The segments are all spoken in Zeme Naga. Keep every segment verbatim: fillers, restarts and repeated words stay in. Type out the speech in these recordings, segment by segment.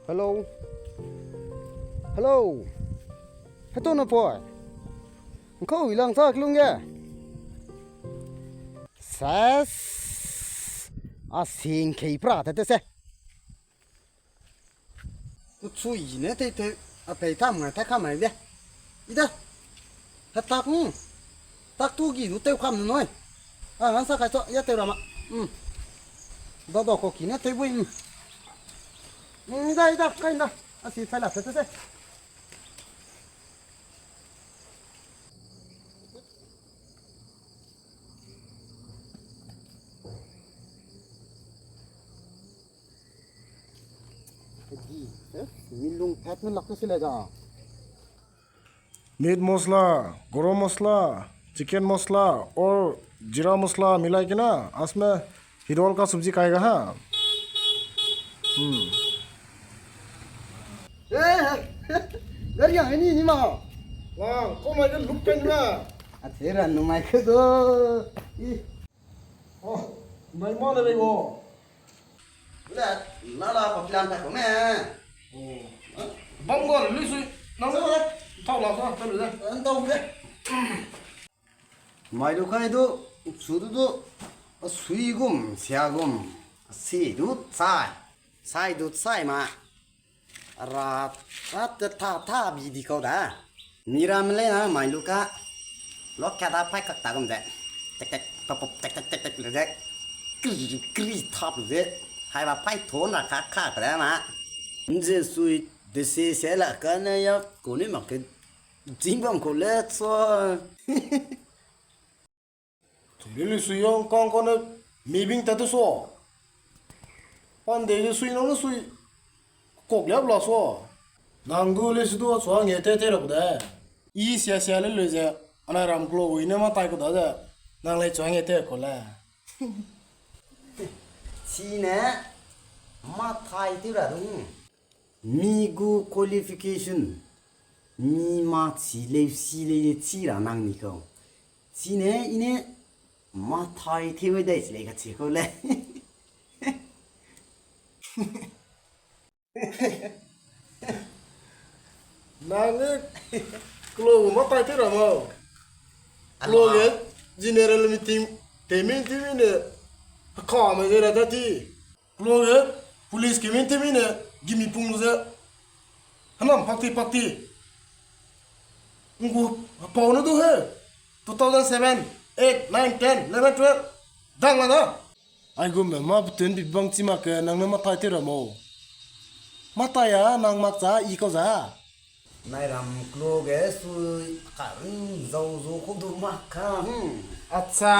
Hello. Hello. Heto na poi. Nkau ilang sa kelung ge. Ses. A sing kei pra te te se. Kuchui ne tei tei, a pei tam ngai ta kam ai de. Ida. Ha tak, hmm. Tak tu gi du teu kam noi. A, han sa kai to, ya teu ra ma. Hmm. Da da ko ki ne teu bui, hmm. Hmm, ida, ida, kai nda. A si fai la te te se. Di, eh, mi lung phat ne lak se le ga. Meat masala, garam masala, chicken masala, aur jeera masala milai ke na, asme hi dal ka sabji khayega ha. Hmm. Eh, gari yang ni ni ma. Wang, ko mai de luk pen na. A te ran nu mai ke do. I. Oh, nai ma ne lei wo. Le, la la, pa plan ta ko me. Oh. Bam go, lui sui. Nang le. Tau la so, ta lu de. An tau de. Mai du kai du, su du du. A sui gum, sia gum. A si du sai. Sai du sai ma. Ra, ra te tha, tha bi di kau da. Miram le na mai lu ka. Lo ka da pai kak ta gum ze. Tek tek, pop pop, tek tek, tek tek le ze. Kri, kri thap lu ze. Hai ba pai thon ra kak kak da ma. Nze sui, de se se la ka ne ya, ko ne mak ke. Jing bam ko le so. Tuli sui yong kang kane mibing ta tu so. Pande ge sui nang sui kok liap la so. Nang du le su du chua nge te te rap de. I sia sia le le ze, anai ram klo ui ne ma tai ko da de. Nang le chua nge te ko le. Chine, ma tai ti ra du. Mi gu qualification, mi ma chi lei si lei de chi ra nang ni kau. Chine, ine, ma tai ti wai dai chi lei ka chi kau le. Nang ne klo gu ma tai ti ra mau. Klo ge general meeting, te meeting ne, ka me ge ra da ti. Klo ge, police ke min te mine, gimi pung lu ze. Hanam pakti pakti. Ngu, pau na du he. Two thousand seven, eight, nine, ten, eleven, twelve. Dang la da. Ai gum me ma petun bi bang chi ma ke nang ne ma tai te ra mo. Ma tai a nang mak cha i kau za. Nai ram klo ge sui ka ring zau zu ku du mak ka. Hmm. Acha,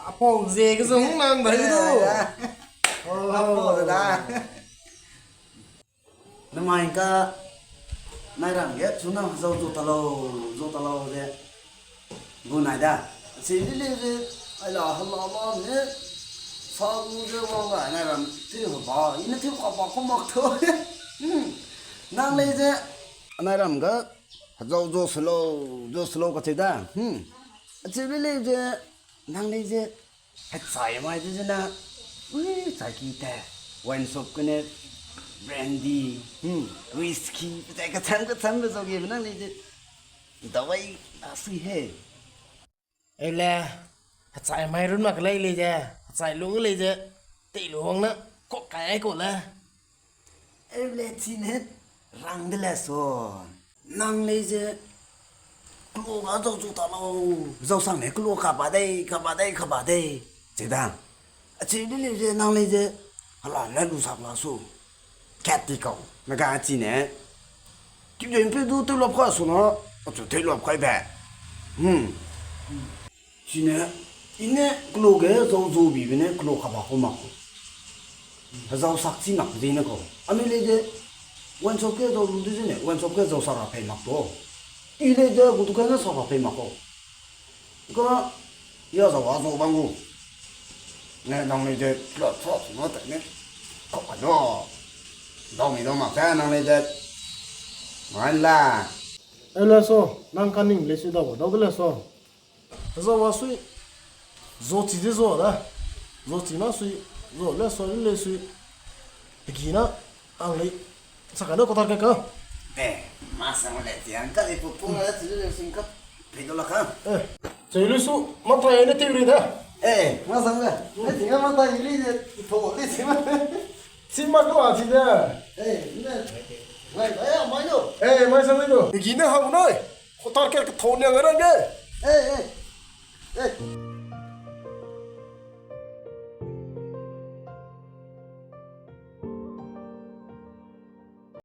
a pau ze ge zong nang dai du. Ya, ya. Oh. A pau ze da. Namai ka nai ram ge chu nang zau zu ta lau, zu ta lau ze. Gu nai da. Chi li li ze, ai la, ha la la ne, sa gu ze wang ga, nai ram, ti ho ba, i ne ti ka ba ko mak to. Hmm. Nang lei ze, nai ram ga, zau zo slow, zo slow ka chi da. Hmm. Chi li li ze, nang lei ze, hechai mai de ze na, ui, chai ki te, wine shop kene, brandy, hmm, whisky, pe chai ka cham ka cham be zau ge, nang lei ze, dawai, na sui he. Ele, hechai mai run mak lei lei ze, hechai lung lei ze, tei lu hang na, kok kai ai ko le. Ele chi ne, rang de le so. Nang lei ze, klo ga zau zu ta lau, zau sang ne klo ka ba dei, ka ba dei, ka ba dei. Che da. A chi de lei ze, nang lei ze, hala ne lu sak la so. Kat ti kau, na ga chi ne. Ki je mpe du te lop ka so na, a chu te lop kai be. Hmm. Chine, i ne klo ge zau zu bi be ne klo ka ba ko mak ko. Zau sak chi mak ze ne ko. Anui lei ze, wine shop ge zau lu de ze ne, wine shop ge zau sak ra pei mak to. I lei ze, gu du ka ne sak ra pei mak ko. Ka, ya zau a zau bang gu. Ne, nang lei ze, la sa su na te ne. Kau ka no. Dau mi dau mak ze, nang lei ze. Man la. E le so, nang ka ning lei si dau, dau de le so. Zo wa sui. Zo chi de zo da. Zo chi ma sui. Zo le so le sui. Pegi na, ang lei, sa ka na kotar ke ka. Eh, ma sang le ti ang ka le pu pu na ti le sing ka. Pe do la ka. Eh, chelu su, ma tai ne te ri da. Eh, ma sang le. Ne ti ma tai li de, to li si ma. Si ma ko a si de. Eh, ne. Wai, wai, mai lo. Eh, mai sang le do. Pegi na hau noi. Kotar ke thau ne ga ra ge. Eh, eh. Eh.